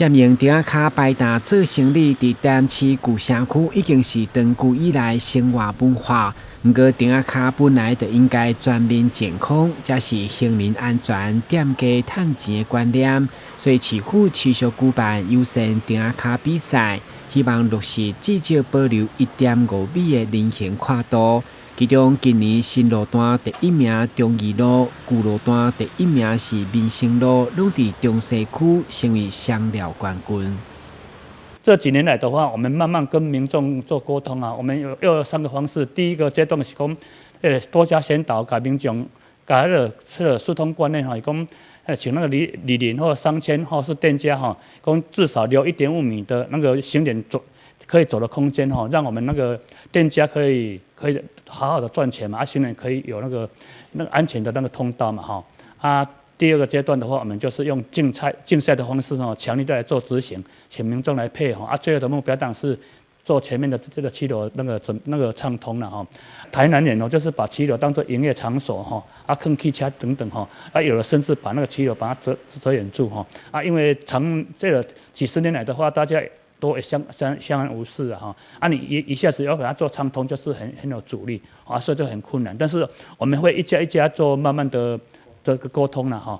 占用亭仔跤擺檔做生意，佇台南市舊城區已經是長久以來生活文化。毋過亭仔跤本來就應該全面淨空，才是行人安全、店家趁錢的觀念。所以市府持續舉辦友善亭仔跤比賽，希望落實至少保留1.5米的人行闊度。其中今年新路段第一名忠義路，舊路段第一名是民生路，攏佇中西區成為雙料冠軍。這幾年來的話，我們慢慢跟民眾做溝通啊。我們有三個方式。第一個階段是講，多加宣導，共民眾，共彼個疏通觀念吼，是講，請那個里鄰或商圈或是店家吼，講至少留1.5米的那個行人走可以走的空間吼，讓我們那個店家可以好好的賺錢嘛，啊，行人可以有那個安全的那個通道嘛，吼。啊，第二個階段的話，我們就是用競賽的方式吼，強力的來做執行，請民眾來配合。啊，最後的目標當然是做前面的這個騎樓那個整那個暢通了吼。台南人哦，就是把騎樓當做營業場所吼，啊，囥汽車等等吼，啊，有的甚至把那個騎樓把它遮掩住吼。啊，因為長這個幾十年來的話，大家都相安無事啊，哈，啊，你一下子要把它做暢通，就是很有阻力，啊，所以就很困難。但是我們會一家一家做慢慢的這個溝通啦，哈。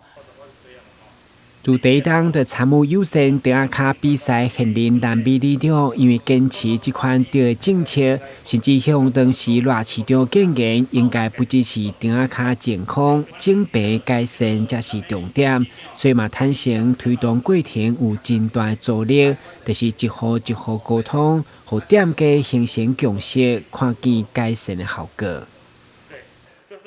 自第一冬就參與友善亭仔跤比賽現任南美里長，因為堅持這款的政策，甚至向當時賴市長建言，應該不只是亭仔跤淨空、整平改善才是重點，所以嘛坦承推動過程有真大的阻力，就是一戶一戶溝通，予店家形成共識，看見改善的效果。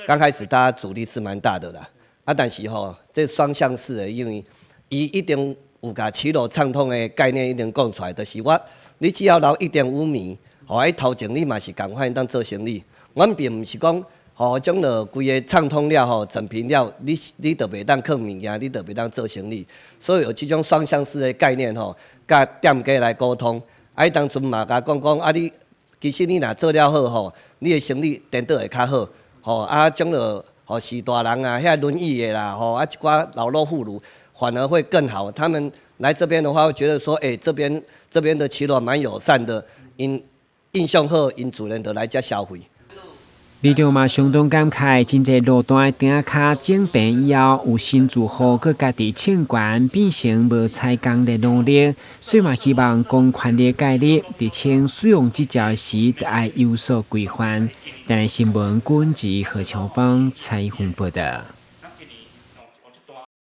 剛開始大家阻力是蠻大的啦，啊，但是吼，這雙向式的，因為伊一定有共騎樓暢通的概念一定講出來，就是我，你只要留一點五米，吼，喺頭前你嘛是仝款當做生意。阮並毋是講，吼，將落規个暢通了吼，整平了，你就袂當囥物件，你就袂當做生意。所以有這種雙向式的概念吼，佮店家來溝通。啊，伊當陣嘛共講講，啊你其實你若做了好吼，你的生意顛倒會較好。吼，啊，將落吼序大人啊，遐輪椅的啦，吼，啊一寡老弱婦孺反而會更好。他們來這邊的話，會覺得說，欸，這邊的騎樓蠻友善的，𪜶印象好，𪜶自然就來遮消費。里長嘛相當感慨，真濟路段的亭仔跤整平以後，有新住戶閣家己稱懸，變成無採工的努力，所以嘛希望公權力介入，佇請使用執照時，著愛有所規範。台南新聞，君子何秋芳採訪報導。